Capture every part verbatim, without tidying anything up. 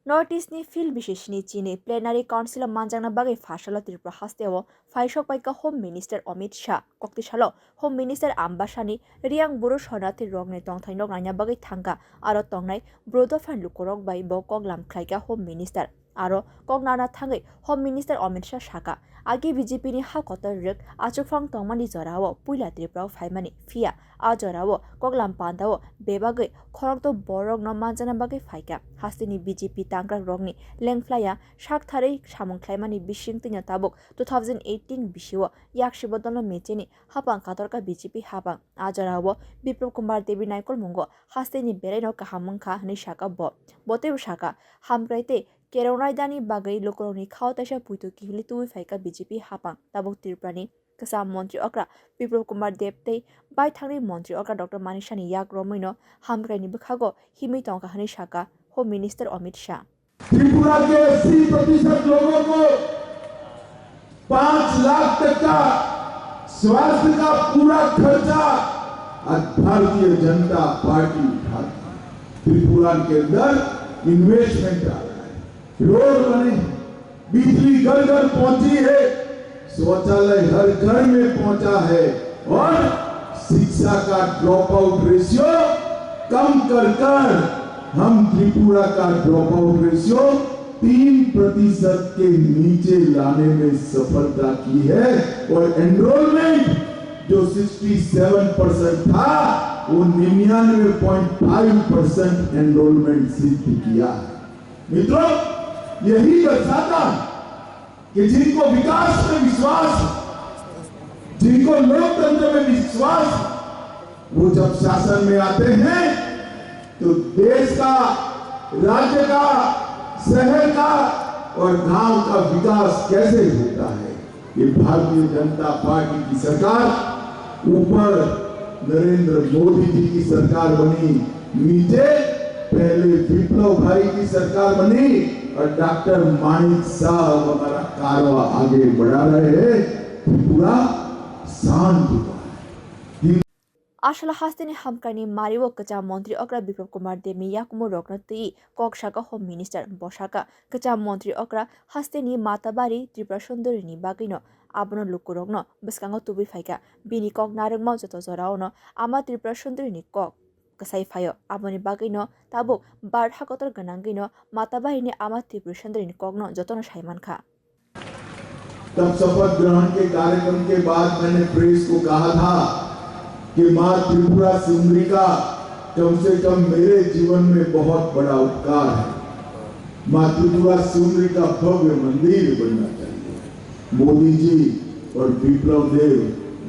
North East ni field bisisni chini plenary council o manjakna bagwi pharsalo Tripura hasteo phaisok paikha Home Minister Amit Shah. Kokti salo Home Minister Ambasani Riyang Buru Shornathi rokni tongthai nok naina bagwi thangkha, aro tongnai bro dophani lukurok bai bo koklam khlaikha Home Minister. Aro kok narna thangwi Home Minister Amit Shah sakha, agi B J P ni ha kotor rwk achukphang tongmani jorao puila Tripura o phaimani, phiya a jorao koklam pandao bebagwi khorokto borokno manjana bagwi phaikha. Hasteni B J P tangkrak rokni lengphlaiya sak tharwi samung khlaimani bisingtwino tabuk two thousand eighteen bisio yaksi bodolno mecheni hapang katorkha B J P hapang. A jorao Biplab Kumar Devi naikolmungo hasteni belaino kaham wngkha hwnwi sakha bo. Bo teibo sakha, hamkrai tei kerong raidani bagwi lukurokni khao taisa puitu kihili tubui phaikha B J P hapang. Tabuk Tripurani kwcham montri okra Biplab Kumar Deb tei baithangni montri okra Doctor Manik Sahni yak romwino hamkraini bwkhago himwi tongkha hwnwi sakha Home Minister Amit Shah. Tripura के अस्सी प्रतिशत लोगों को पाँच लाख तक का स्वास्थ्य का पूरा खर्चा आज भारतीय जनता पार्टी उठाती है। त्रिपुरा के अंदर इन्वेस्टमेंट आ रहा है, रोड बने, बिजली घर घर पहुंची है, शौचालय हर घर में पहुंचा है और शिक्षा का ड्रॉप आउट रेशियो कम कर कर हम त्रिपुरा का ड्रॉप आउट रेशियो तीन प्रतिशत के नीचे लाने में सफलता की है और एनरोलमेंट जो सिक्सटी सेवन परसेंट था, वो निन्यानवे पॉइंट फाइव परसेंट एनरोलमेंट सिद्ध किया है। मित्रों, यही दर्शाता है कि जिनको विकास में विश्वास है, जिनको लोकतंत्र में विश्वास है, वो जब शासन में आते हैं तो देश का, राज्य का, शहर का और गांव का विकास कैसे होता है, ये भारतीय जनता पार्टी की सरकार, ऊपर नरेंद्र मोदी जी की सरकार बनी, नीचे पहले विप्लव भाई की सरकार बनी और डॉक्टर माणिक साहब हमारा कारवा आगे बढ़ा रहे हैं। त्रिपुरा शांत हुआ है। Aswla hasteni hamkraini mario kwcham montri okra Biplab Kumar Debni yakumu rokno twi kok sakha Home Minister. Bo sakha, kwcham montri okra hasteni Matabari Tripura Sundarini bagwino abono lukurokno bwskango tubui phaikha. Bini kok narwkma joto joraono ama Tripura Sundarini kok kwsai phaio. Aboni bagwino tabuk Bharat hakotor gwnangwino Matabarini ama Tripura Sundarini kokno jotono saimankha. तब शपथ ग्रहण के कार्यक्रम के बाद मैंने प्रेस को कहा था कि माँ त्रिपुरा सुंदरी का कम से कम मेरे जीवन में बहुत बड़ा उपकार है। माँ त्रिपुरा सुंदरी का भव्य मंदिर बनना चाहिए। मोदी जी और विप्लव देव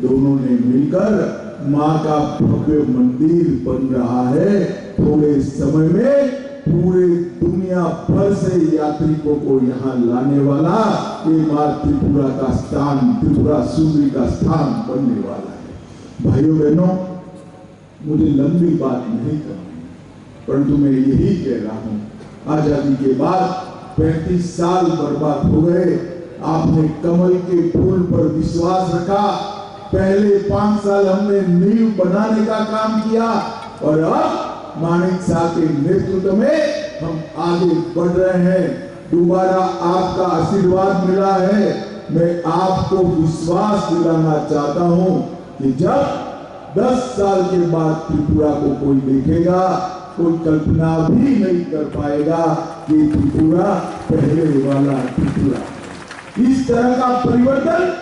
दोनों ने मिलकर माँ का भव्य मंदिर बन रहा है। थोड़े समय में पूरे दुनिया भर से यात्रिकों को यहाँ लाने वाला ये माँ त्रिपुरा का स्थान, त्रिपुरा सुंदरी का स्थान बनने वाला है। भाइयों बहनों, मुझे लंबी बात नहीं करनी, परंतु मैं यही कह रहा हूँ, आजादी के बाद पैंतीस साल बर्बाद हो गए। आपने कमल के फूल पर विश्वास रखा। पहले पाँच साल हमने नींव बनाने का काम किया और अब माणिक साह के नेतृत्व में हम आगे बढ़ रहे हैं। दोबारा आपका आशीर्वाद मिला है। मैं आपको विश्वास दिलाना चाहता हूँ कि जब दस साल के बाद त्रिपुरा को कोई देखेगा, कोई कल्पना भी नहीं कर पाएगा कि त्रिपुरा पहले वाला त्रिपुरा। इस तरह का परिवर्तन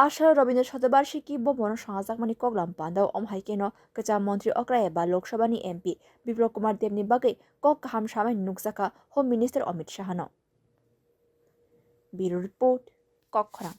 Aswla Rabindra Shatabarshiki bo bono swngajakmani koklam pandao, omo hai kheno kwcham montri okra eba Lok Sabhani M P Biplab Kumar Debni bagwi kok kaham samani nukjakha Home Minister Amit Shahno. Bureau Report, Kokkhorang.